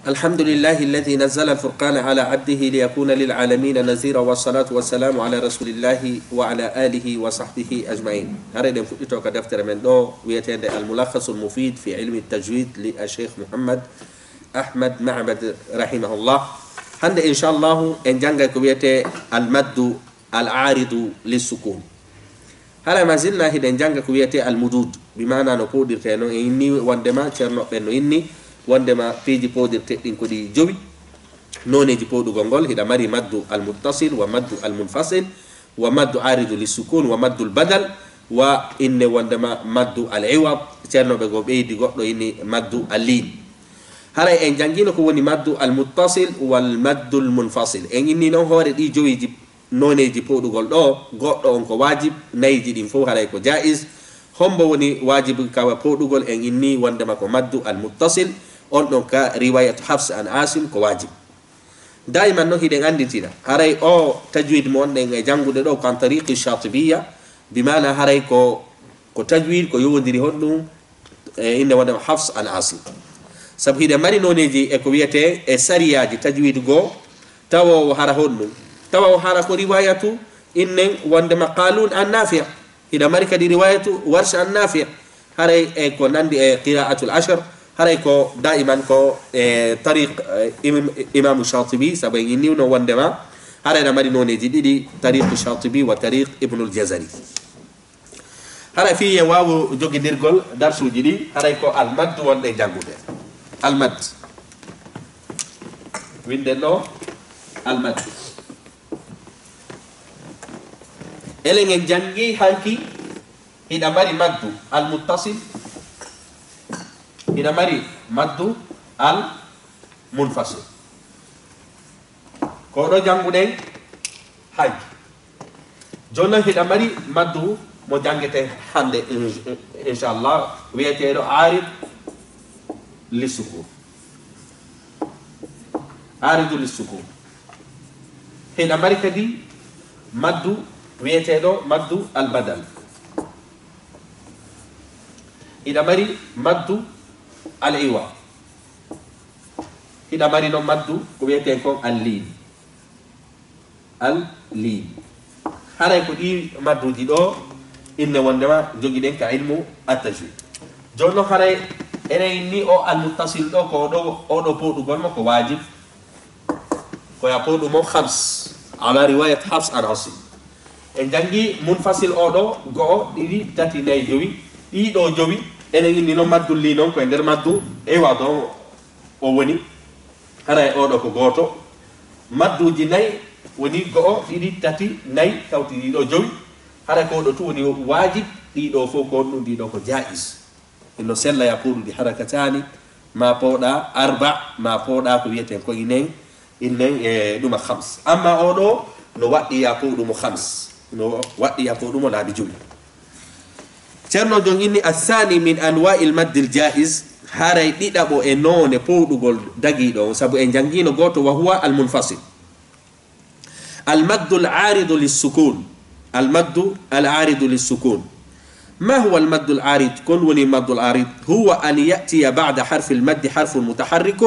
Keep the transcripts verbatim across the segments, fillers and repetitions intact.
الحمد لله الذي نزل الفرقان على عبده ليكون للعالمين نذيرا، والصلاة والسلام على رسول الله وعلى آله وصحبه أجمعين. Hara eɗen fuɗɗito ka deftere men ɗo wiyeteende Al-Mulakhasul Mufid fi Ilmi Tajwid li Al-Sheikh Muhammad Ahmad Ma'bad rahimahullah. Hannde, inchallahu, en janngay ko wiyetee al-maddu al-aaridu lissukun. Hara ma zilna hiɗen jannga ko wiyetee al-mudud, bi maana no pooɗirtee non. En inni wonndema ceerno ɓen no inni wonndema piiji pooɗirteeɗi ɗin ko ɗi jowi. Nooneeji pooɗugol ngol, hiɗa mari maddu al-muttasil, wa maddu al-munfasil, wa maddu aaridu lissukun, wa maddu al-badal, wa inne wonndema maddu al-iwad. Ceerno ɓe goo ɓeydi goɗɗo inni maddu al-liin. Haray en janngino ko woni maddu al-muttasil wal maddu al-munfasil. En inni non hoore ɗi jowiiji nooneeji pooɗugol ɗo, goɗɗo on ko waajib, nayiiji ɗin fow haray ko jaa'iz. Hombo woni waajibu ka pooɗugol? En inni wonndema ko maddu al-muttasil, on ɗon ka riwayatu Hafs an Asim ko waajib. Daa'iman non hiɗen annditina, haray o tajwid mo wonɗen e janngude ɗo ko an tariqi Shaatibiyya, bi maana haray ko, ko tajwid ko yowondiri honɗum e innde wonndema Hafs an Asim. Sabu hiɗen mari nooneeji e ko wiyetee e sariyaaji tajwid goo, tawoowo hara honɗum? Tawoowo hara ko riwayatu innen wonndema Qaalun an Naafi'. Hiɗa mari kadi riwayatu Warsh an Naafi'. Haray e ko nanndi e qira'atul ashr, haray ko daa'iman ko e tariq, e, im-, Imaamu Shaatibi, sabu en inni no wonndema haray na mari nooneeji ɗiɗi, tariqu Shaatibi wa tariq Ibnul Jazari. Hara fii en waawu jogindirgol darsuuji ɗi, haray ko almaddu wonɗen janngude. Almad. Winden ɗo almad. Elen en janngi hanki, hiɗa mari maddu almuttasil, hiɗa mari maddu almunfasil. Ko ɗo jannguɗen hanki. Jooni non hiɗa mari maddu mo janngetee hannde, in-, inchallah, wiyeteeɗo aarid lissukun. Aaridu lissukun. Hiɗa mari kadi maddu wiyeteeɗo maddu albadal. Hiɗa mari maddu al-iwad. Hiɗa mari non maddu ko wiyetee kon al-liin. Al-liin. Haray ko ɗii madduuji ɗo inne wonndema jogiɗen ka ilmu at-tajwid. Jooni non haray enen inni o al-muttasil ɗo ko ɗo, o ɗo pooɗugol mo ko waajib. Ko ya pooɗu mo khams, ala riwayat Hafs an Asim. En janngi munfasil o ɗo, go'o, ɗiɗi, tati, nayi, jowi. Ɗii ɗo jowi, enen inni non maddu liin non ko e nder maddu iwad o woni. Haray o ɗo ko gooto. Madduuji nayi woni go'o, ɗiɗi, tati, nayi, tawti ɗii ɗo jowi. Haray ko o ɗo tun woni waajib, ɗii ɗo fow ko honɗum? Ɗii ɗo ko jaa'iz. Hino sella ya pooɗu ɗi harakataani, ma pooɗa arba, ma pooɗa ko wiyeten ko inen, innen e ɗuma khams. Amma o ɗo no waɗɗi ya pooɗu mo khams. No waɗɗi ya pooɗu mo laabi jowi. Ceerno jon inni, الثاني من أنواع المد الجائز, haray ɗiɗaɓo e noone pooɗugol dagiiɗo on, sabu en janngino gooto, وهو المنفصل. المد العارض للسكون. المد العارض للسكون. ما هو المد العارض؟ Ko honɗum woni maddul aarid? هو أن يأتي بعد حرف المد حرف متحرك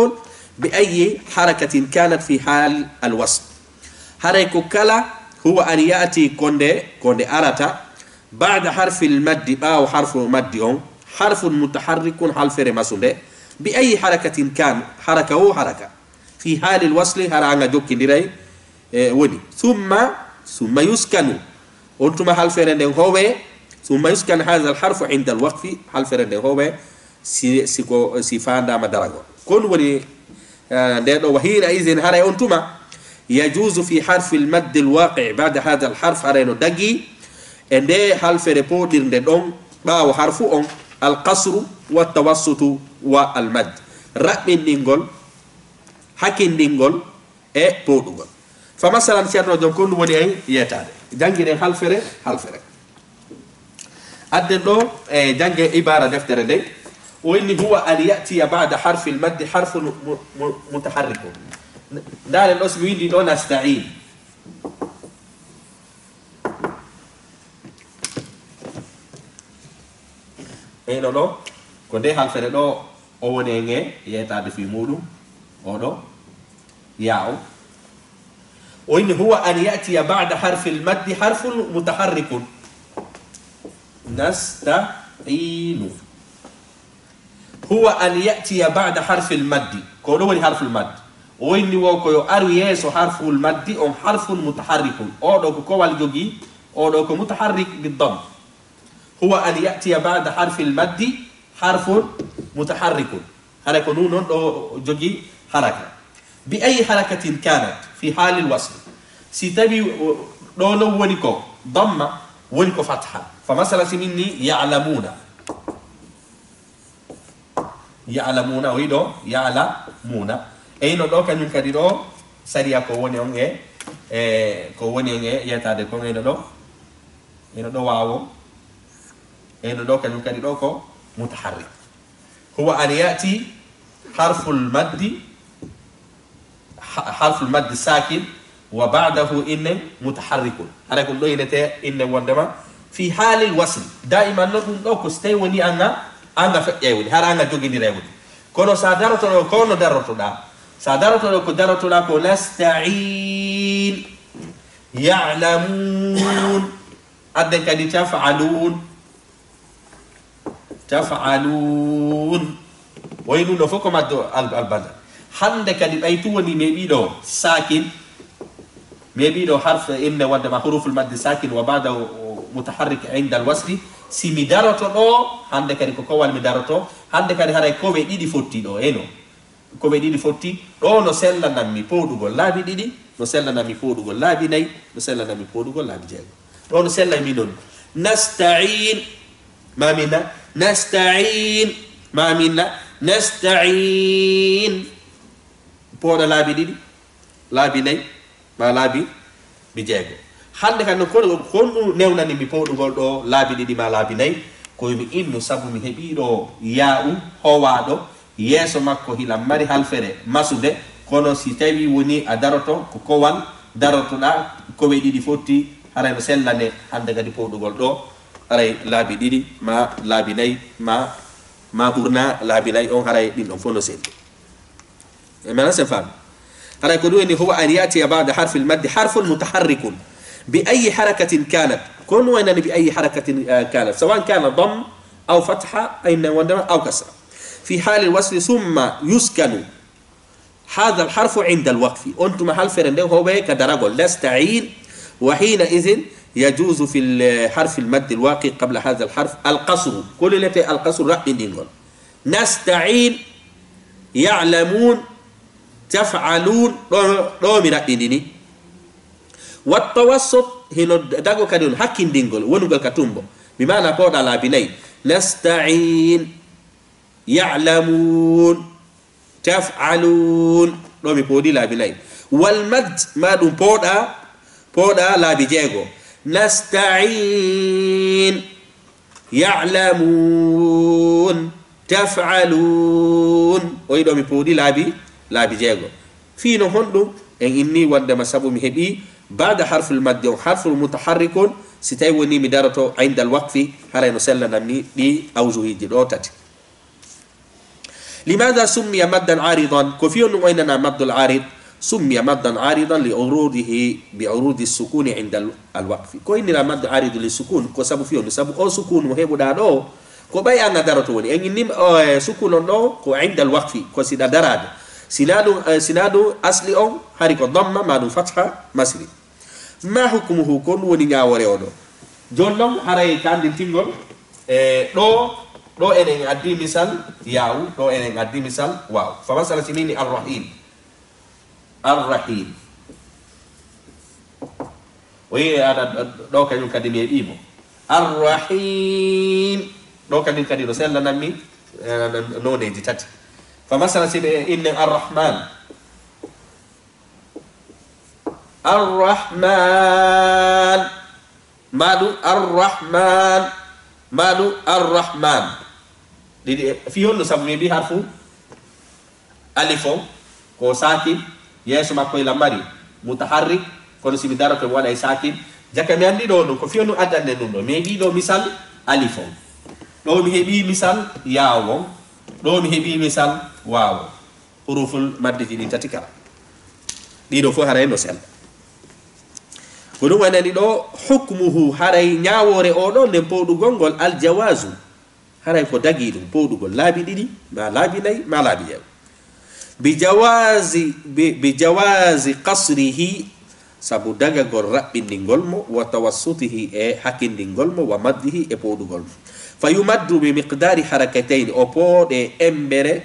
بأي حركة كانت في حال الوصل. Haray ko kala, هو أن يأتي, ko nde, ko nde arata, بعد حرف المد, ɓaawo harfu maddi on, حرف متحرك, halfere masunde, بأي حركة كان, haraka wo haraka. في حال الوصل, hara anga jokkindiray, e, woni. ثم, ثم يسكن. On tuma halfere nden howe. ثم يسكن هذا الحرف عند الوقف. Halfere nden howe si, si ko, si faandaama daragol. Ko honɗum woni, e, nde ɗo, وحينئذ, haray on tuma, يجوز في حرف المد الواقع بعد هذا الحرف, haray no dagii e nde halfere pooɗirnde ɗon ɓaawo harfu on, القصر والتوسط والمد. Raɓɓinɗingol, hakinɗingol e pooɗugol. Fa masalan, ceerno jon, ko honɗum woni en yeetaade? Janngiren halfere, halfere. Adden ɗo, e, jannge ibaara deftere nden. O inni, هو أن يأتي بعد حرف المد حرف م-, م-, متحرك. Ndaaren ɗo, si mi winndi ɗo, نستعين. Eyno ɗo, ko nde halfere ɗo o woni en e yeetaade fii muuɗum. Oɗo, ya o. O inni, huwa an ya'tiya ba'da harfil maddi harfun mutaharrikun. Nasta'inu. Huwa an ya'tiya ba'da harfil maddi. Ko ɗo woni harful maddi. O inni wo ko yo aru yeeso harful maddi on harfun mutaharrikun. Oɗo ko kowal jogi, oɗo ko mutaharrik bi dam. Huwa an ya'tiya ba'da harfil maddi harfun mutaharrikun. Hara ko nun non ɗo jogi haraka. Bi ayi harakatin kanat fi halil wasl. Si tawi, o, ɗo non woni ko damma, woni ko fatha. Fa masala si min ni ya'lamuna. Ya'lamuna, o yiɗo ya'lamuna. Eyno ɗo kañum kadi ɗo sariya ko woni on e, e, ko woni on e yetade kon eyno ɗo. Eyno ɗo wawo. Eyno ɗo kañum kadi ɗo ko mutaharrik. Huwa an ya'ti harful maddi, ha-, harful maddi sakin wa ba'dahu inne mutaharrikun. Hara ko ɗum ɗo inete inne wondema fi halil wasl. Da'iman no ɗum ɗo ko so tawi woni anga, anga feƴƴay woni, hara anga jogindira woni. Kono sa daroto ɗo, ko no darotoɗa. Sa daroto ɗo, ko darotoɗa ko nasta'in, ya'lamun, adden kadi taf'alun. Taf'alun. Woy ɗum ɗo fof ko maddo al-, albadal. Hannde kadi ɓay tu woni meeɓiiɗo sakin, meeɓiiɗo harf inne wonde ma huruful maddi sakin wa ba'da mutaharrik inda al wasli. Si mi daroto ɗo, hannde kadi ko kowal mi daroto. Hannde kadi haray kowe ɗiɗi fotti ɗo, eno. Kowe ɗiɗi fotti. Ɗo no sellanammi pooɗugol laabi ɗiɗi, no sellanammi pooɗugol laabi nayi, no sellanammi pooɗugol laabi jeego. Ɗo no sellanmi non. Nasta'in. Mamina. Nasta'in. Mamina. Nasta'in. Pooɗa laabi ɗiɗi, laabi nayi, ma laabi mi jeego. Hannde kan non, kono ko honɗum newnani mi pooɗugol ɗo laabi ɗiɗi ma laabi nayi? Ko yo mi innu sabu mi heɓii ɗo yaa'u howaaɗo, yeeso makko hila mari halfere masude, kono si tawi woni a daroto ko kowal darotoɗa, kowe ɗiɗi fotti, haray no sellane hannde kadi pooɗugol ɗo, haray laabi ɗiɗi ma laabi nayi ma, ma ɓurna laabi nayi on, haray ɗin ɗon fof no selli. E mana sen faami. Haray ko ɗum woni huwa an ya'tiya ba'da harfil maddi harfun mutaharrikun bi ayyi harakatin kanat. Ko ɗum wonani bi ayyi harakatin, eh, kanat. Sawan kana dam aw fatha, ay ne wondema aw kasra. Fi halil wasli summa yuskanu hadha al harfu inda al waqfi. On tuma halfere nde howe ka daragol. Nasta'in. Wa hina idhin yajuzu fil, eh, harfil maddi al waqi qabla hadha al harf al qasru. Ko lelete al qasru raɓɓinɗingol. Nasta'in, ya'lamun, taf'alun, ɗo, ɗo mi raɓɓindini. Wa tawassut, hino dago kadi on hakkindingol, wonugol ka tumbo. Bi maana pooɗa laabi nayi. Nasta'in, ya'lamun, taf'alun, ɗo mi pooɗi laabi nayi. Wal mad, ma ɗum pooɗa, pooɗa laabi jeego. Nasta'in, ya'lamun, taf'alun. O yiɗo mi pooɗi laabi, laabi jeego. Fii no honɗum? En inni wondema sabu mi heɓi ba'da harful maddi on harful mutaharrikun, si tawi woni mi daroto indal waqfi, haray no sellanammi ɗi awjuhiji ɗo tati. Limadha summiya maddan aridan? Ko fii honɗum o innana maddul arid? Summiya maddan aridan li urudihi bi urudi sukuni inda al, al waqfi. Ko innira maddu aridu li sukun, ko sabu fii honɗum? Sabu o sukun mo heɓuɗa ɗo, ko ɓay an a daroto woni. En inni, o, e, sukun on ɗo, ko inda al waqfi, ko siɗa darade. Sina ɗum, e, sina ɗum asli on, hari ko damma, ma ɗum fatha, masri. Ma hukmuhu, ko ɗum woni ñaawore o ɗo. Jooni noon, haray kandintingol, e, ɗo, ɗo enen addi misal, yaw, ɗo enen addi misal, waw. Fa masala si mini arrahim. Arrahim. O yi aɗa, ɗo kañum kadi mi heɓi mo. Arrahim. Ɗo kañum kadi no sellanammi, e, noneji tati. Fa masala si ɓe innen arrahman. Arrahman. Maɗu arrahman. Maɗu arrahman. Ɗiɗi e, fii honno sabu mi mbi harfu alif on ko sakin, yeeso makko e lamari mutaharrik, kono si mi daroto mi waɗa e sakin. Jaka mi anndi ɗo ɗum, ko fii honno addande ɗum ɗo. Mi heɓi ɗo misal alif on. Ɗo mi heɓi misal yaaw on. Ɗo mi heɓi misal waaw on. Huruful maddi ji ɗin tati kala. Ɗiɗo fof haray no sella. Ko ɗum wonani ɗo hukmuhu, haray ñaawoore o ɗo nden powɗugol ngol aljawaazu. Haray ko dagii ɗum powɗugol laabi ɗiɗi, ma laabi nayi, ma laabi jeego. Bi jawaazi, bi, bi jawaazi qasrihi, sabu dagagol raɓɓindingol mo, wa tawassutihi e hakindingol mo, wa maddihi e powɗugol mo. Fa yumaddu bi miqdaari harakatayni, o pooɗe embere,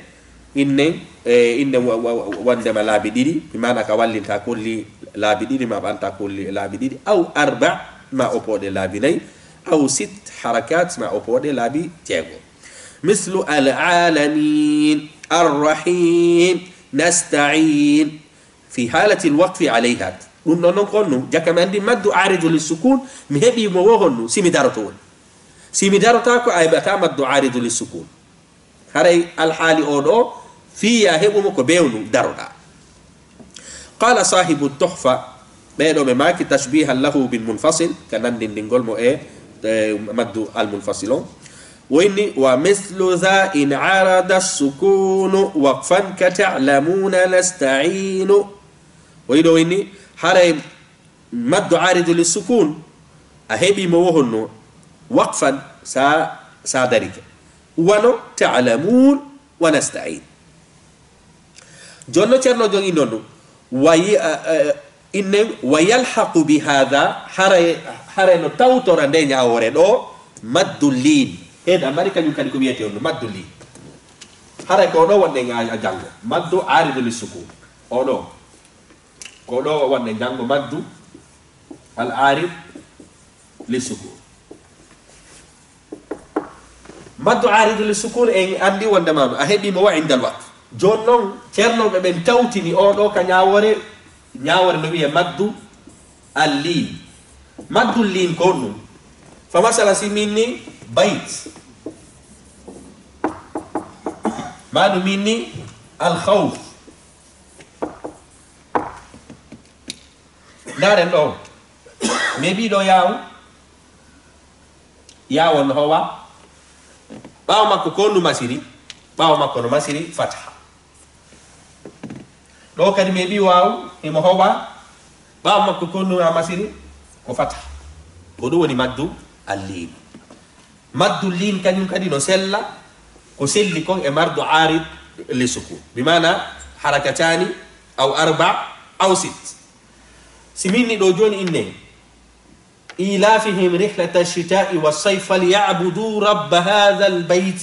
innen, e, innen wa-, wa-, wa-, wondema laabi ɗiɗi, mi maana ka wallinta kolli laabi ɗiɗi, ma ɓanta kolli laabi ɗiɗi, aw arba, ma o pooɗe laabi nayi, aw sit harakat, ma o pooɗe laabi jeego. Mislu al-alamin, ar-rahim, nasta'in, fi halatil waqfi alayha. Ɗum ɗon non ko honno? Jaka mi anndi maddu aaridu li sukun, mi heɓii mo wo honno? Si mi daroto woni. Si mi darota ko a heɓata maddu aaridu li sukun. Haray alhaali o ɗo, fii ya heɓu mo ko bewnu daroɗa. Qala sahibu tuhfa, ɓee ɗo ɓe maaki tashbihan lahu bil munfasil, ka nanndinɗingol mo e, e maddu al munfasil on. O inni, wa mislu za in arada sukunu waqfan ka ta'lamuna nasta'inu. O yiɗo inni, haray maddu aaridu li sukun, a heɓi mo wo honno waqfan sa, sa darike. Wano ta'lamun wa nasta'in. Jonno Ceerno jon innon ɗum. Wa yi-, a, a, innen, wa yalhaqu bi hadha, haray, haray no tawtora nde ñaawoore ɗo, maddu liin. Heɗa mari kañum kadi ko wiyete on, maddu liin. Haray ko ɗo wonɗen a, a janngo. Maddu aaridu li sukun. O ɗo. Ko ɗo wonɗen janngo maddu al aarid li sukun. Maddu aaridu li sukun en anndi wondema a heɓi mo wa indal waqf. Jooni noon, ceernooɓe ɓen tawtini oo ɗoo ka ñaawoore, ñaawoore no wiyee maddu al liin. Maddu liin ko honɗum? Fa masala si min ni bayt, maa ɗum min ni al khawf. Ndaaren ɗo, mi heɓii ɗo yaawu, yaawu on no howa. Ɓaawo makko ko honɗum masiri? Ɓaawo makko no masiri fatha. Ɗo kadi mi heɓii waawu, himo howa. Ɓaawo makko ko honɗum a masiri? Ko fatha. Ko ɗum woni maddu al liin. Maddu liin kañum kadi no sella, ko selli kon e maddu aarid li sukun. Bi maana harakataani aw arba aw sit. Si min ni ɗo jooni inne, ilafihim rihlata shita'i wa sayf falyabudu rabba hadha al bayt.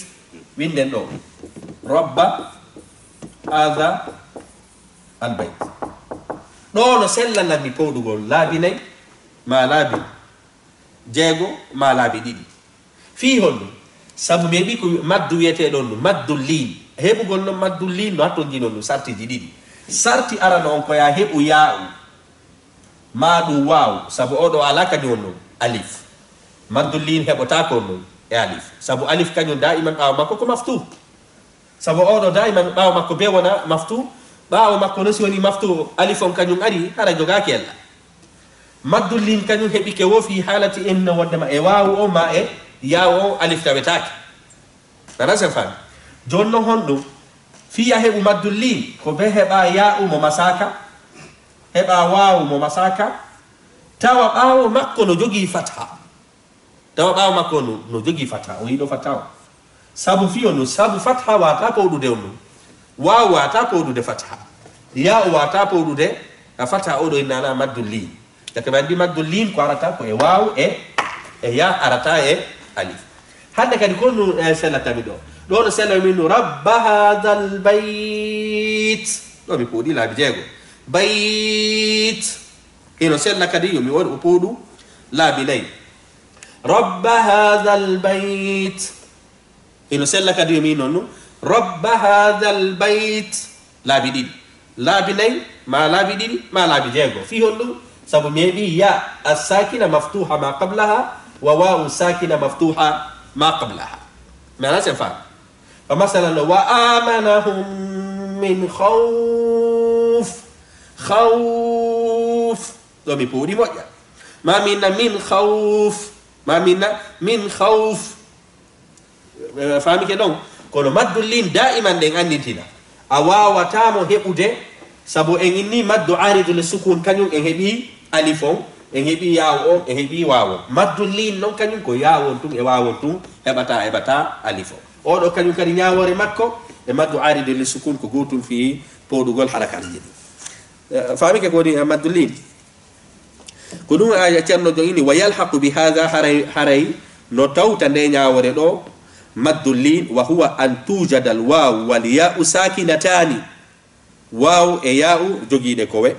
Winden ɗo. Rabba hadha al bayt. Ɗo no sellanan mi powɗugol laabi nayi, ma laabi jeego, ma laabi ɗiɗi. Fii honɗum? Sabu mi heɓi ko maddu wiyetee ɗon ɗum, maddu liin. Heɓugol non maddu liin no hattonji non ɗum sartiji ɗiɗi. Sarti arano on ko ya heɓu yaa'u, maa ɗum waawu, sabu oo ɗoo alaa kañum on non alif. Maddu liin heɓotaako on non e alif. Sabu alif kañum daa'iman ɓaawo makko ko maftuh. Sabu oo ɗoo daa'iman ɓaawo makko bee wona maftuh, ɓaawo makko non si woni maftuh, alif on kañum ari, hara jogaaki ella. Maddu liin kañum heɓike wo fii haalati en no wondema e waawu on maa e yaawu on alif tawetaake. Nana sen faami? Jooni non honɗum? Fii a heɓu maddu liin, ko bee heɓa yaa'u mo masaaka, heɓa waawu mo masaaka, tawa ɓaawo makko no jogii fatha. Tawa ɓaawo makko no, no jogii fatha, o yiɗo fatha o. Sabu fii on no, sabu fatha waata powɗude on no. Waawu waata powɗude fatha. Yaa'u waata powɗude a fatha, oo ɗoo innana maddu liin. Jaka ɓe anndi maddu liin ko arata ko e waawu e, e yaa, arata e alif. Hannde kadi ko honɗum, eh, sellata mi ɗo? Ɗo no sella min no rabba hadha al bayt. Ɗo mi powɗi laabi jeego. Bayt. Hino sella kadi yo mi waɗu o powɗu laabi nayi. Rabba hadha al bayt. Hino sella kadi yo mi non ɗum. Rabba hadha al bayt. Laabi ɗiɗi. Laabi nayi, ma laabi ɗiɗi, ma laabi jeego. Fii honɗum? Sabu mi heɓi ya as sakina maftuha ma qablaha, wa wawu sakina maftuha ma qablaha. Mi ala sen faami. Fa masalan, wa amanahum min khawf. Khawf. Ɗo mi powɗi moƴƴa. Ma minna min khawf. Ma minna min khawf. Eh, faamike ɗon? Kono maddu liin daa'iman ɗen anndintina. A waawataa mo heɓude, sabu en inni maddu aaridu li sukun kañum en heɓii alif on, en heɓii yaawu on, en heɓii waawu on. Maddu liin non kañum ko yaawu on tun e waawu on tun heɓata, heɓata alif on. Oo ɗoo kañum kadi ñaawoore makko e maddu aaridu li sukun ko gootum fii pooɗugol harakaaji ɗin. Eh, faamike ko woni, eh, maddu liin? Ko ɗum a Ceerno Jon ini, "Wa yalhaqu bi haadha", haray, haray no tawta nde ñaawoore ɗoo, maddu liin, "wa huwa an tuujada al waawu wal yaa'u saakinataani." Waawu e yaa'u jogiiɗe kowe.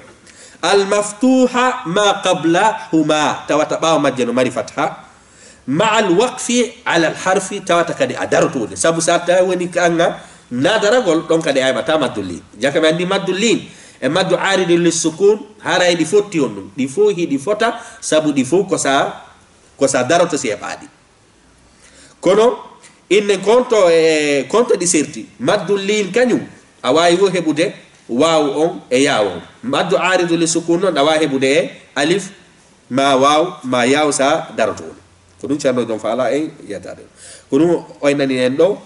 "Al maftuuha ma qablahuma", tawata ɓaawo majje no mari fatha. "Ma al waqfi ala al harfi", tawata kadi a daroto ɗe. Sabu so a tawi woni ka anga na daragol, ɗon kadi a heɓata maddu liin. Jaka ɓe anndi maddu liin e maddu aaridu li sukun, haray ɗi fotti on ɗum. Ɗi fof hiɗi fota, sabu ɗi fof ko sa, ko sa daroto si heɓaɗi. Kono innen konto e konto ɗi serti. Maddu liin kañum, a waawi wo heɓude waawu on e yaawu on. Maddu aaridu li sukun noon, a waawi heɓude e alif, ma waaw, ma yaaw sa daroto woni. Ko ɗum Ceerno Jon Faala en yettaade. Ko ɗum o innani en ɗo,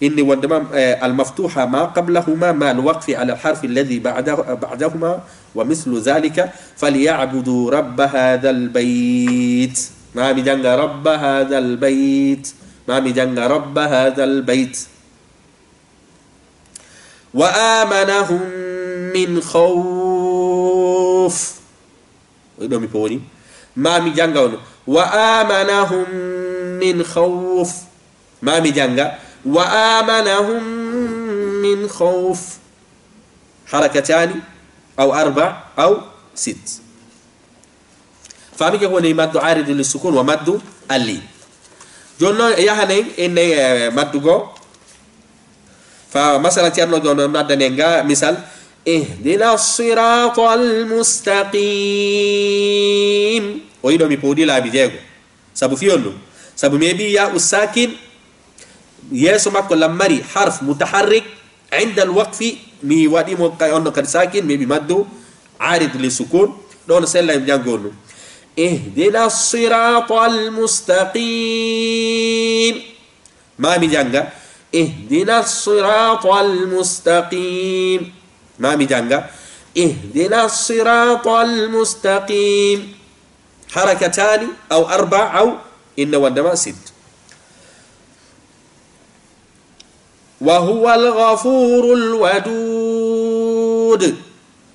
inni wondema, eh, "Al maftuha ma qablahuma ma al waqfi ala al harfi alladhi ba'da-, ba'dahuma wa mislu dhalika falyabudu rabba hadha al bayt." Ma mi jannga rabba hadha al bayt. Ma mi jannga rabba hadha al bayt. "Wa amanahum min khawf." O ɗo mi powoni. Ma mi jannga on. "Wa amanahum min khawf." Ma mi jannga. "Wa amanahum min khawf." Harakatani, aw arba, aw sit. Faamike ko woni maddu aaridu li sukun wa maddu alli. Jooni noon, yahanen en, eh, maddu goo. Fa masala Ceerno Jon noon addani en ga misal. "Ihdina sirata al mustaqim." O yiɗo mi powdi laabi jeego. Sabu fiyol ɗum. Sabu mi heɓi yaa'u sakin, yeeso makko lammari harf mutaharrik, inda al waqfi, mi waɗi mo kay on no kadi sakin, mi heɓi maddu arid li sukun. Ɗon sella mi janngo ɗum. "Ihdina sirata al mustaqim." Ma mi jannga. "Ihdina sirata al mustaqim." Ma mi jannga. "Ihdina sirata al mustaqim." Harakatani aw arba aw inna wandema sit. "Wa huwa al ghafuru al wadud."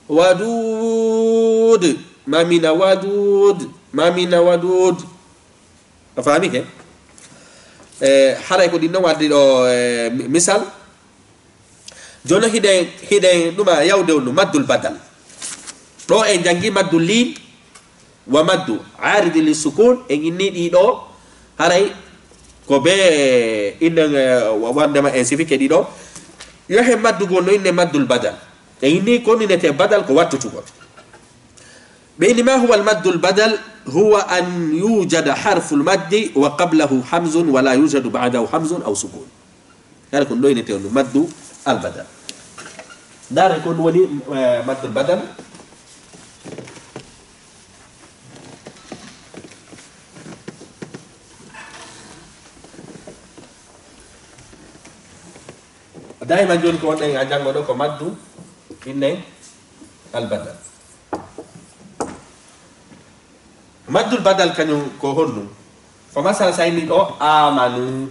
Wadud. Ma mina wadud. Ma mina wadud. A faami ke? Eh, haray ko ɗin ɗon waddi ɗo, eh, mi-, misal. Jooni hiɗen, hiɗen ɗuma yawde on no maddul badal. Ɗo en janngi maddu liin wa maddu aridi li sukun, en inni ɗi ɗo, haray ko be innen, eh, wa-, wandema en sifike ɗi ɗo. Yo hen maddugol no inne maddul badal. En inni ko ninete badal ko wattutugol. Ɓe inni, "Ma huwa al maddul badal?" "Huwa an yujada harful maddi wa qablahu hamzun wa la yujadu ba'dahu hamzun aw sukun." Hara ko ɗo inete on maddu al badal. Ndaare ko ɗum woni, eh, maddul badal. Dayma jooni ko wonɗen a janngo ɗo ko maddu inne al badal. Maddul badal kañum ko honɗum? Ko masala sa inni ɗo amanu.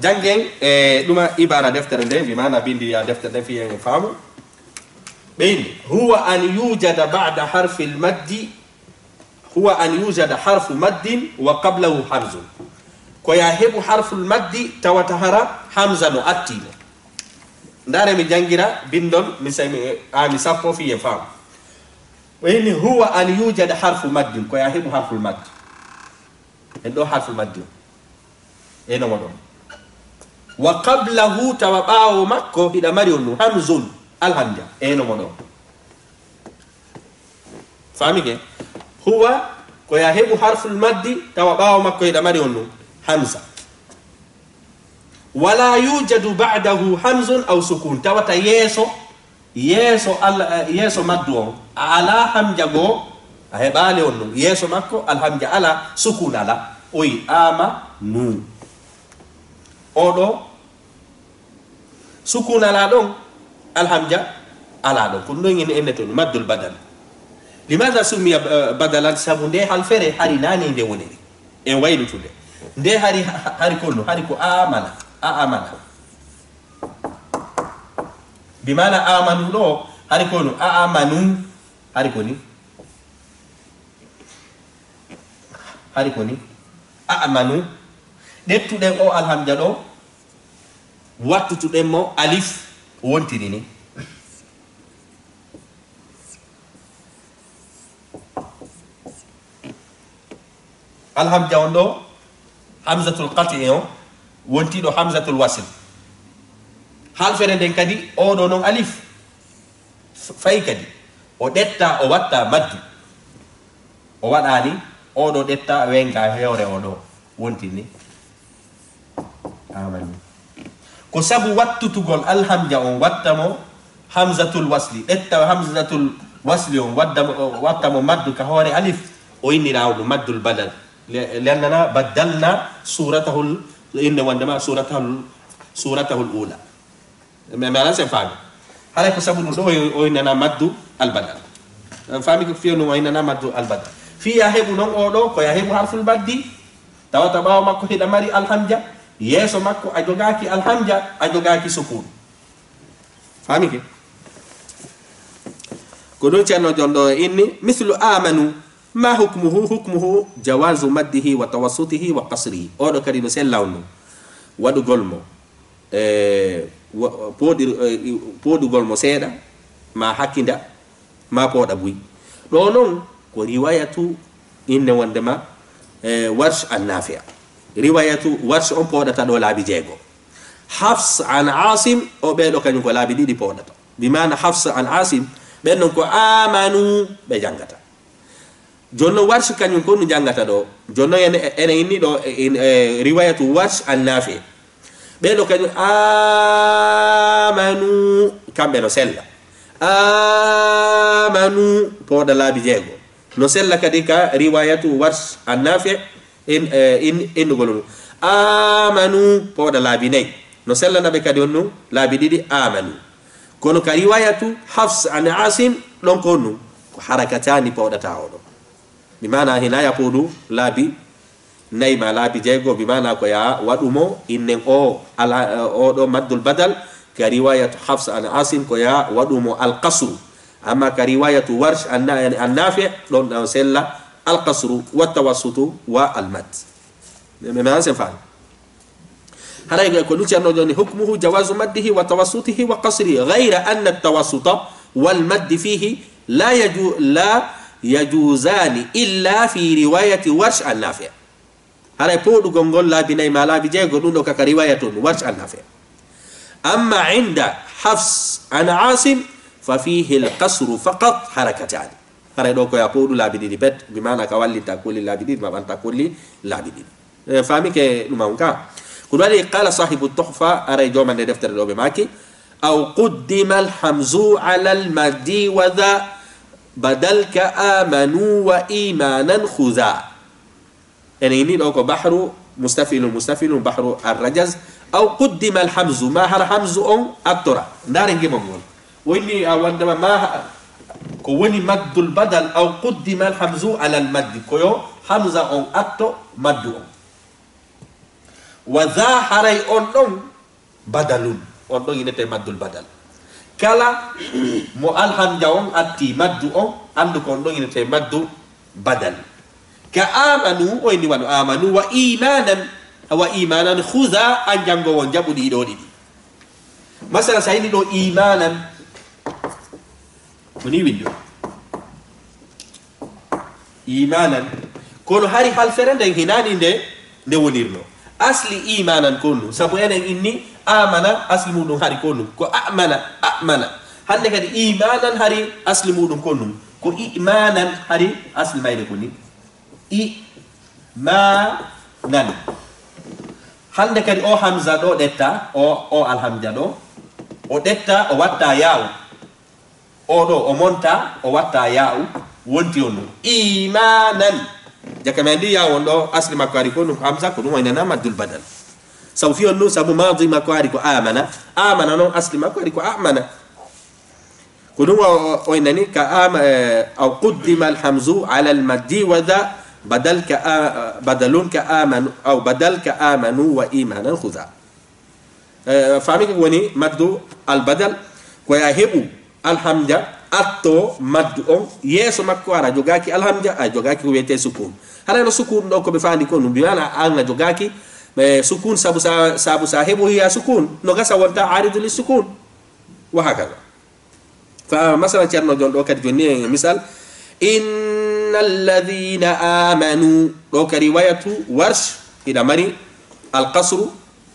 Janngen e ɗuma ibara deftere nde, bi maana bindi ya deftere nde fiyen e faamu. Ɓe inni, "Huwa an yujada ba'da harfil maddi, huwa an yujada harfu maddin wa qablahu hamzun." Ko ya heɓu harful maddi tawata hara hamza no atti mo. Ndaare mi janngira bindol, mi sa-, mi, a, mi sappo fiye faamu. O inni, "Huwa an yujada harfu maddin", ko ya heɓu harful maddi. En ɗo harful maddi o. E no mo ɗon. "Wa qablahu", tawa ɓaawo makko hiɗa mari on ɗum, "hamzun", alhamja. E no mo ɗon. Faami ke? "Huwa", ko ya heɓu harful maddi, tawa ɓaawo makko hiɗa mari on ɗum, hamza. "Wala yujadu ba'dahu hamzun aw sukun", tawata yeeso, yeeso al-, eh, yeeso maddu on, a ala hamja goo, a heɓaali on ɗum. Yeeso makko alhamja ala, sukun ala. Oyi, ama, nu. Oɗo, Sukun alaa ɗon, alhamja alaa ɗon. Ko ɗum ɗon en, en netoni maddul badal. Limaada summiya, eh, badalan? Sabu nde halfere hari naani nde woniri. En waylutude. Nde hari, ha-, hari ko no, hari ko amana, a amana. Bi maana amanu ɗo, hari ko no, a amanu, hari ko ni. Hari ko ni. A amanu. Ɗettuɗen o alhamja ɗo, wattutuɗen mo alif, wontiri ni. Alhamja on ɗo, hamzatul qat'i on, wonti ɗo hamzatul wasl. Halfere nden kadi, o ɗo non alif, f-, fayi kadi. O ɗetta, o watta maddu. O waɗani, o ɗo ɗetta, wenga hewre o ɗo. Wonti ni. Amanu. Ko sabu wattutugol alhamja on watta mo hamzatul wasli. Ɗetta hamzatul wasli on wadda mo, watta mo maddu ka hoore alif. O innira ɗum maddul badal. Le-, لأننا بدلنا صورته, innde wondema صورته, صورته الأولى. Mi, mi alan sen faami. Haray ko sabu ɗum ɗo o, o innana maddu albadal. En faami ko fiyo ɗum o innana maddu albadal. Fii ya heɓu non o ɗo, ko ya heɓu harful maddi, tawata ɓaawo makko hiɗa mari alhamja, yeeso makko a jogaaki alhamja, a jogaaki sukun. Faami ke? Ko ɗum Ceerno Jon ɗo inni, mislu amanu, ma hukmuhu? Hukmuhu jawazu maddihi wa tawassutihi wa qasrihi. O ɗo kadi no sella on ɗum. Waɗugol mo, e, wa-, pooɗir-, e, pooɗugol mo seeɗa, ma hakkinda, ma pooɗa buy. Ɗo non ko riwayatu, inne wondema, e, Warsh an Nafi'. Riwayatu Warsh on pooɗata ɗo laabi jeego. Hafs an Asim, o ɓeeɗo kañum ko laabi ɗiɗi pooɗata. Bi maana Hafs an Asim, ɓen non ko amanu ɓe janngata. Jonno Warsh kañum ko ɗum janngata ɗo. Jonno ene, ene inni ɗo, e, in, e, riwayatu Warsh an Nafi'. Ɓeeɗo kañum amanu, kamɓe no sella. Amanu, pooɗa laabi jeego. No sella kadi ka riwayatu Warsh an Nafi', in, e, in, innugol ɗum. Amanu, pooɗa laabi nayi. No sellana ɓe kadi on ɗum, laabi ɗiɗi, amanu. Kono ka riwayatu Hafs an Asim, ɗon ko on ɗum, ko harakataani pooɗata o ɗo. Mi maana hina ya pooɗu laabi nayi ma laabi jeego, bi maana ko ya waɗu mo innen o ala, o ɗo maddul badal, ka riwayatu Hafs an Asim ko ya waɗu mo alqasru. Amma ka riwayatu Warsh an, an Nafi', ɗon ɗon sella alqasru wa tawassutu wa almad. Mi, mi, mi an sen faami. Haray ko ɗum Ceerno joni, hukmuhu jawazu maddihi wa tawassutihi wa qasrihi, ghayra anna tawassuta wal maddi fihi la yaju-, la yajuzani illa fi riwayati Warsh an Nafi'. Haray pooɗugol ngol laabi nayi ma laabi jeego, ɗum ɗo kaka riwaya toon, Warsh an Nafi'. Amma inda Hafs an Asim, fa fihi al-qasru faqat harakatani. Haray ɗo ko ya pooɗu laabi ɗiɗi pet, bi maana ka wallinta kolli laabi ɗiɗi, ma ɓanta kolli laabi ɗiɗi. E, faami ke ɗum on ka. Ko ɗum waɗi qala sahibu Tuhfa, haray jooma nde deftere ɗo ɓe maaki, aw quddima al-hamzu ala al-maddi wa dha badal ka amanu wa imanan khudha. Ene inni ɗo ko bahru mustafilun, mustafilun bahru ar-rajaz. Aw quddima al-hamzu, ma har hamzu on attora. Ndaare ngimol ngol. O inni a wondema ma ha-, ko woni maddul badal, aw quddima al-hamzu ala al-maddi. Ko yo hamza on atto maddu on. Wa dha, haray on ɗon badalun. On ɗon inete maddul badal. Kala mo alhamja on atti maddu on, anndu ko on ɗon inete maddu badal. Ka amanu, o inni wano amanu, wa imanan, wa imanan, khuza, an janngowo on jaɓu ɗi ɗo ɗiɗi. Masala, sa inni ɗo imanan, ko ni winndo. Imanan. Kono hari halfere nden hinani nde, nde wonirno. Asli imanan ko honɗum? Sabu enen inni amana asli muɗum hari ko honɗum? Ko amana, amana. Hannde kadi imanan hari asli muɗum ko honɗum? Ko imanan hari asli mayre ko ni. Imanan. Hannde kadi o hamza ɗo ɗetta, o, o alhamza ɗo. O ɗetta, o watta yaa'u. O ɗo, o monta, o watta yaa'u, wonti on ɗum. Imanan. Jaka men ndi yaa'u on ɗo, asli makko ari ko ɗum hamza, ko ɗum o inana maddul badal. Sabu fiyon nu, sabu maadi makko ari ko amana. Amana non asli makko ari ko amana. Ko ɗum o, o, o innani ka ama, eh, aw quddima alhamzu ala almaddi wa dha badal ka a-, badalun ka amanu, aw badal ka amanu wa imanan khuza. Eh, faami ko woni maddu albadal, ko ya heɓu alhamja atto maddu on, yeeso makko ara jogaaki alhamja, a jogaaki ko wiyetee sukun. Hara no sukun ɗo ko ɓe faandi ko ɗum, bi maana an a jogaaki, eh, sukun sabu sa, sabu sa heɓoyi ya sukun, no gasa wonta aridu li sukun. Wa hakaza. Fa masalan, Ceerno Jon ɗo kadi jonni en misal, inna alladhina amanu, ɗo ka riwayatu Warsh, hiɗa mari alqasru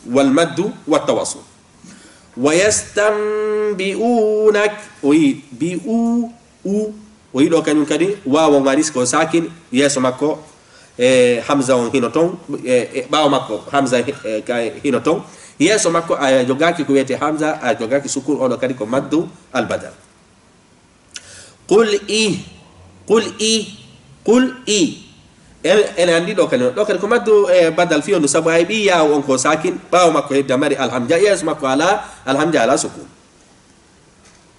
wal maddu wat tawassul. Wa yastanbi'unak, o yi bi u, u, o yi ɗo kañum kadi, waawon waris ko sakin, yeeso makko, e hamza on hino ton, e, e ɓaawo makko, hamza hi-, e, ka hino ton, yeeso makko a jogaaki ko wiyetee hamza, a jogaaki sukun, oɗo kadi ko maddu albadal. Qul i, qul i, qul i. En, en anndi ɗo kadi, ɗo kadi ko maddu e badal fiyo ndu, sabu ay ɓi yaaw on ko sakin, ɓaawo makko hedda mari alhamja, yeeso makko ala alhamja, ala sukun.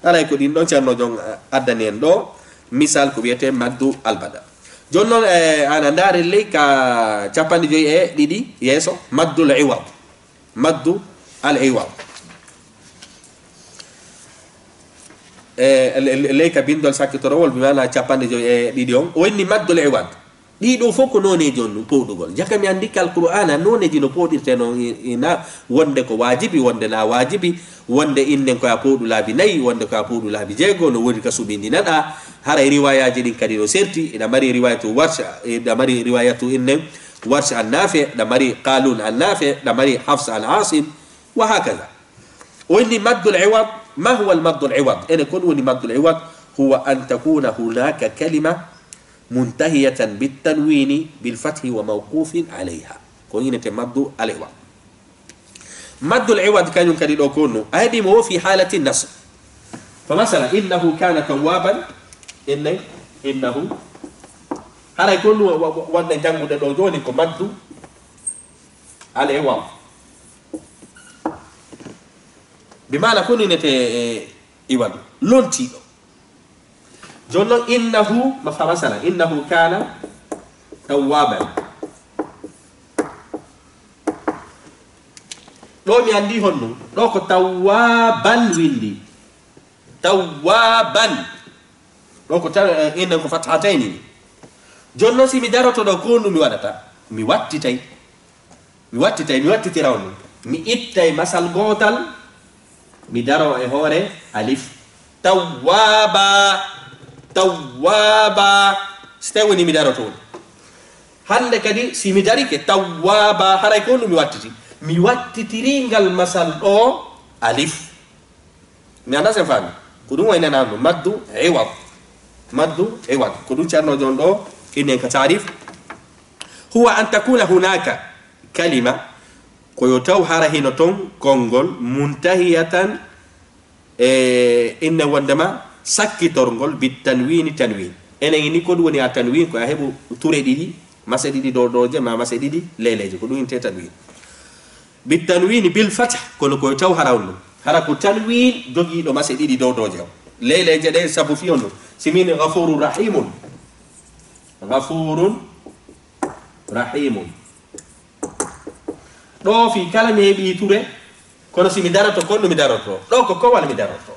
Alay ko ɗin ɗon Ceerno Jon, eh, addani en ɗo misal ko wiyetee maddu albadal. Jooni non, eh, ana ndaare ley ka capanɗe joyi e ɗiɗi yeeso, maddul iwad. Maddu al iwad. E, le-, le-, ley ka binndol sakkitorowol, bi maana capanɗe joyi e ɗiɗi on, o inni maddul iwad. Ɗii ɗoo fof ko nooneeji on ɗum powɗugol. Jaka mi anndi ka Alqur'aana nooneeji no powɗirtee noon, i-, ina wonde ko waajibi, wonde na waajibi, wonde innen ko a powɗu laabi nayi, wonde ko a powɗu laabi jeego, no woni ka suɓindinaɗaa. Haray riwaayaaji ɗin kadi no serti, ina mari riwaayatu Warsh, ina mari riwaayatu innen Warsh an Naafi, ina mari Qaaluun an Naafi, ina mari Hafs an Aasim, wa hakaza. O inni maddul iwad. Ma huwa al maddul iwad? Ene kon woni maddul iwad? Huwa an takuna hunaka kalima muntahiyatan bit tanwini bil fathi wa mawqufin alayha. Ko innete maddu al iwad. Maddul iwad kañum kadi ɗo ko no a heɓi mo wo fi halati nasb. Fa masala, innahu kana tawwaban. Inne, innahu. Haray ko no wa-, wa-, wonde janngude ɗo jooni ko maddu al iwad. Bi maana ko ninete e iwadu lontiiɗo. Jooni non, innahu, ma fa masala, innahu kana tawwaban. Ɗo mi anndi honno, ɗo ko tawwaban winndi. Tawwaban. Ɗo ko taw, eh, innen ko fathatayni ni. Jooni non, si mi daroto ɗo, ko honɗum mi waɗata? Mi wattitay. Mi wattitay, mi wattitira on. Mi ittay masal gootal, mi daro e hoore alif. Tawwaaba, tawwaaba. Si tawi woni mi daroto on. Hannde kadi, si mi darike, tawwaaba, haray ko honɗum mi wattiti? Mi wattitiringal masal ɗo alif. Mi anndaa si en faami. Ko ɗum waynanaa ɗum. Maddu iwad. Maddu iwad. Ko ɗum Ceerno Jon ɗo inni en ka taarif. Huwa an takuna hunaka kalima, ko yo taw hara hino ton konngol, muntahiyatan, e inne wonndema sakkitorngol, bit tanwini, tanwin. Enen ini ko ɗum woni a tanwin, ko a heɓu ture ɗiɗi, mase ɗiɗi dow dooje, ma mase ɗiɗi leeleeje. Ko ɗum innete tanwin. Bit tanwini bil fatha, kono ko taw hara on ɗum. Hara ko tanwin jogiiɗo mase ɗiɗi dow dooje o. Leeleeje ɗe sabu fiyo no. Si min ghafurun rahimun. Ghafurun rahimun. Ɗo fii kala mi heɓii ture, kono si mi daroto kon no mi daroto. Ɗo ko kowal mi daroto.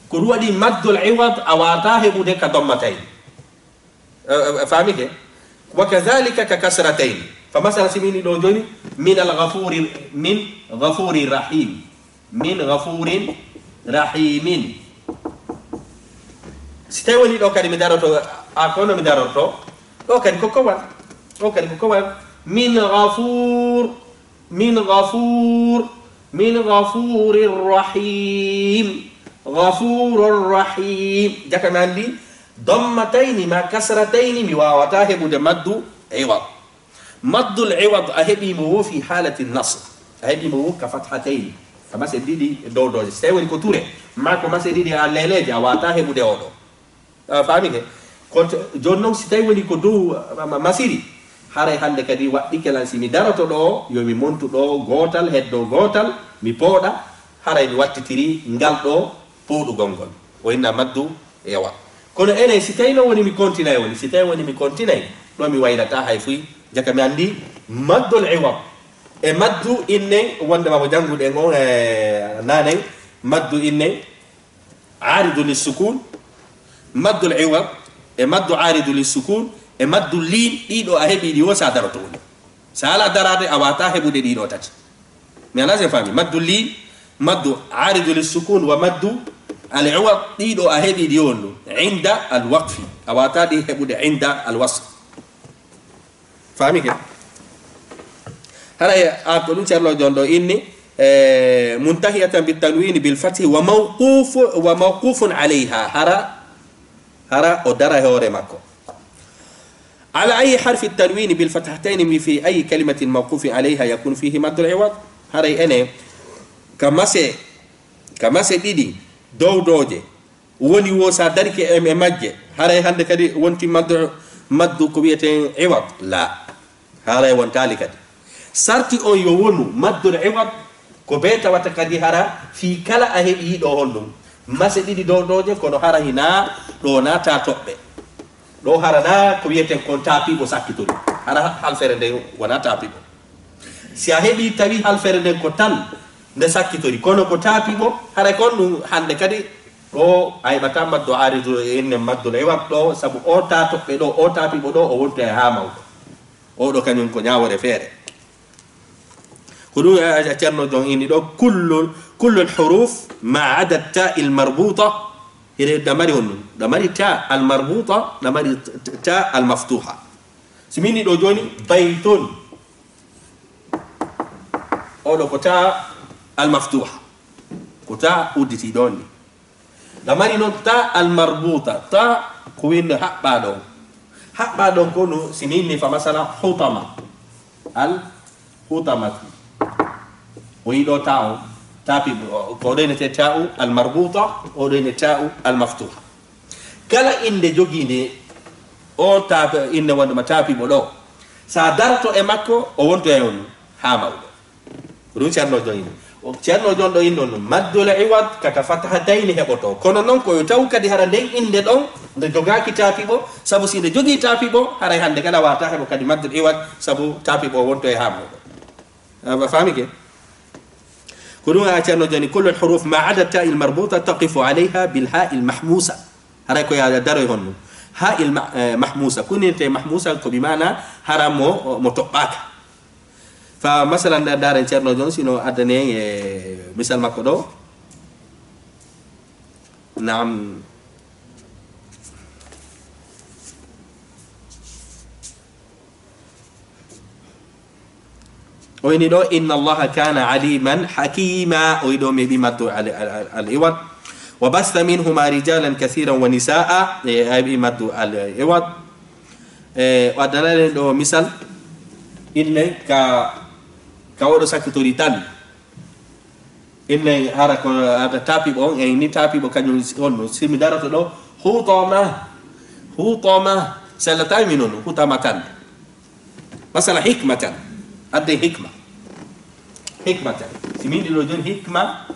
Ko ɗum waɗi maddul iwad a waawataa heɓude ka dommatay. Eh, eh, faamike? Wa kadhalika ka kasratayni. Fa masala si min ɗo jooni, min al ghafuri, min ghafuri rahim. Min ghafurin rahimin. Si tawi woni ɗo kadi mi daroto, a kono mi darorto, ɗo kadi ko kowal. Ɗo kadi ko kowal. Min ghafur, min ghafur, min ghafurir rahim. Ghafurur rahim. Jaka mi anndi, dommatayni ma kasratayni mi waawataa heɓude maddu iwad. Maddul iwad a heɓii mo wo fi halati nasb. A heɓii mo wo ka fathatayni. Ka mase ɗiɗi dow dooje. Si tawi woni ko ture, ma ko mase ɗiɗi a leeleeje, a waawataa heɓude oɗo. A faamike? Kono jooni non, si tawi woni ko dow, ma, ma, masiri, Haray hannde kadi waɗɗike lan si mi daroto ɗo, yo mi montu ɗo gootal, heddo gootal, mi pooɗa, haray mi wattitiri ngal ɗo pooɗugol ngol. O inna maddu iwad. Kono enen, si tawi non woni mi kontinay woni, si tawi woni mi kontinay, ɗo mi waylata hay fuy, jaka mi anndi maddul iwad. E maddu inne, wonde ma ko jannguɗen on e nanen, maddu inne, aaridu lissukun, maddul iwad, e maddu aaridu lissukun, e maddu liin, ɗiɗo a heɓi ɗi wo sa daroto woni. Sa ala daraade, a wata heɓude ɗiɗo tati. Mi ala sen faami. Maddu liin, maddu aaridu lissukun, wa maddu al iwad, ɗiɗo a heɓi ɗi wonno. Inda al waqfi. A wata ɗi heɓude inda al wasl. Faami ke? Haray a ko ɗum Ceerno Jon ɗo inni, e, muntahiyatan bit tanwini bil fathi wa mawqufu, wa mawqufun alayha. Hara, hara o dara e hoore makko. Ala ayi harfi tanwini bil fathatayn mi fi ayi kalimatin mawqufin alayha yakun fihi maddul iwad? Haray ene ka mase, ka mase ɗiɗi dowdooje woni wo sa darike e, e majje, haray hannde kadi wonti maddu, maddu ko wiyeten iwad? La. Haray wontaali kadi. Sarti on yo wonu maddul iwad ko be tawata kadi hara fii kala a heɓi ɗo honɗum. Mase ɗiɗi dowdooje, kono hara hina ɗo na ta toɓɓe. Ɗo hara na ko wiyeten kon taapiiɓo sakkitori. Hara halfere nden wona taapiiɓo. Si a heɓi tawi halfere nden ko tan nde sakkitori, kono ko taapiiɓo, haray kon ɗum hannde kadi ɗo a heɓata maddu aaridu e inne maddul iwad ɗo, sabu o ta toɓɓe ɗo, o taapiiɓo ɗo, o wonto e haa mawɗo. O ɗo kañum ko ñaawore feere. Ko ɗum a, a, Ceerno Jon inni ɗo, kullu, kullu al huruf ma ada ta il marbuta, hiɗe ɗamari honɗum? Ɗamari ta al marbuta, ɗamari t-, t-, ta al maftuha. Si min ni ɗo jooni, baytun. Oɗo ko ta al maftuha. Ko ta udditi ɗon ni. Ɗamari noon ta al marbuta, ta ko winde haɓɓa ɗon. Haɓɓa ɗon ko no si min ni fa masala hutama. Al hutamatu. O yiɗo ta o, tapi, ko ɗo ine te ta'u al marbuta, o ɗo ine ta'u al maftuha. Kala innde jogiinde o taape, innde wonde ma taapiiɓo ɗo, so a daroto e makko, o wonto e on haa mawɗo. Ko ɗum Ceerno Jon inni. O Ceerno Jon ɗo inni on, maddul iwad kaka fatahatayni heɓoto. Kono noon ko yo taw kadi hara nden innde ɗon, nde jogaaki taapiiɓo, sabu si nde jogii taapiiɓo, haray hannde kala waata heɓo kadi maddul iwad, sabu taapiiɓo o wonto e haa mawɗo. A faami ke? Ko ɗum a Ceerno Jon inni, kullu al huruf ma ada ta il marbuta taqifu alayha bil ha il mahmusa. Haray ko ya daroy honno? Ha il ma-, eh, mahmusa. Kuninte mahmusa ko bi maana hara mo, mo toɓɓaaka. Fa masalan, nda-, ndaren Ceerno Jon, sino addane en e misal makko ɗo. Naam. O ini ɗo, inna Allaha kana aliman hakima. O yi ɗo mi heɓi maddu al, al, al, al iwad. Wa basta minhuma rijalan kathiran wa nisaa. E, a heɓi maddu al iwad. E, o addanani en ɗo misal. Inne ka, ka oɗo sakkitori tan. Inne hara ko ada taapiiɓo on, e ni taapiiɓo kañum si-, on no. Si mi daroto ɗo, hutoma, hutoma, sellataami noon, hutama tan. Masala hikma tan. Adde hikma. Hikma tan. Si min ɗi ɗo jooni hikma,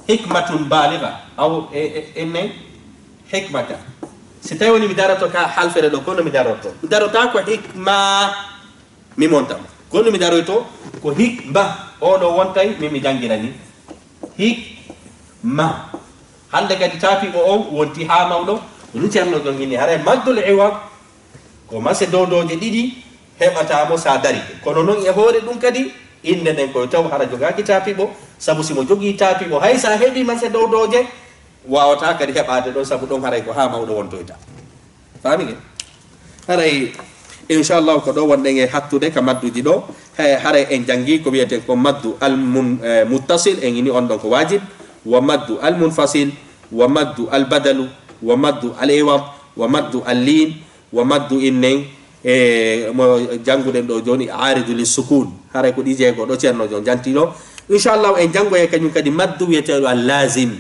hikmatun baliga, aw e, e, enne hikma tan. Si tawi woni mi daroto ka halfere ɗo, kono mi daroto. Mi darota ko hikma, mi monta mo. Kono mi daroyto ko hikma. O ɗo wontay, min mi janngirani. Hikma. Hannde kadi taapiiɓo on wonti haa mawɗo. Ɗum Ceerno Jon inni, haray maddul iwad ko mase dowdooje ɗiɗi heɓata mo sa darike. Kono noon e hoore ɗum kadi, innde nden koye taw hara jogaaki taapiiɓo, sabu si mo jogii taapiiɓo, hay sa heɓi mase dowdooje, waawata kadi heɓaade ɗon, sabu ɗon haray ko haa mawɗo wontoyta. Faami ke? Haray, inchallahu, ko ɗo wonɗen e hattude ka madduji ɗo. He, haray en janngi ko wiyeten ko maddu al mun-, eh, muttasil, en ini on ɗon ko waajib, wa maddu al munfasil, wa maddu al badalu, wa maddu al iwad, wa maddu al liin, wa maddu innen, e mo jannguɗen ɗo jooni, aaridu li sukun. Haray ko ɗi jeego ɗo Ceerno Jon janti ɗo. Inchallahu, en janngoye kañum kadi maddu wiyeteeɗo al lazim.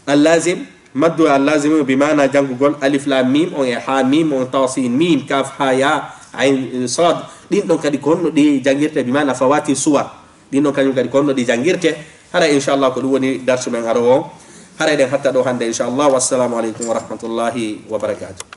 Al lazim, Maddu al-lazimu bi maana janngugol alif laam miim on e haa miim on, taa siin miim kaaf haa yaa ayn saad. Ɗin ɗon kadi ko honno ɗi janngirte bi maana fawaati suwar. Ɗin ɗon kañum kadi ko honno ɗi janngirte. Haray inchallah ko ɗum woni darsu men aroowo. Haray ɗen hatta ɗo hannde inchallah. Wassalamu aleykum wa rahmatullahi wa barakatuh.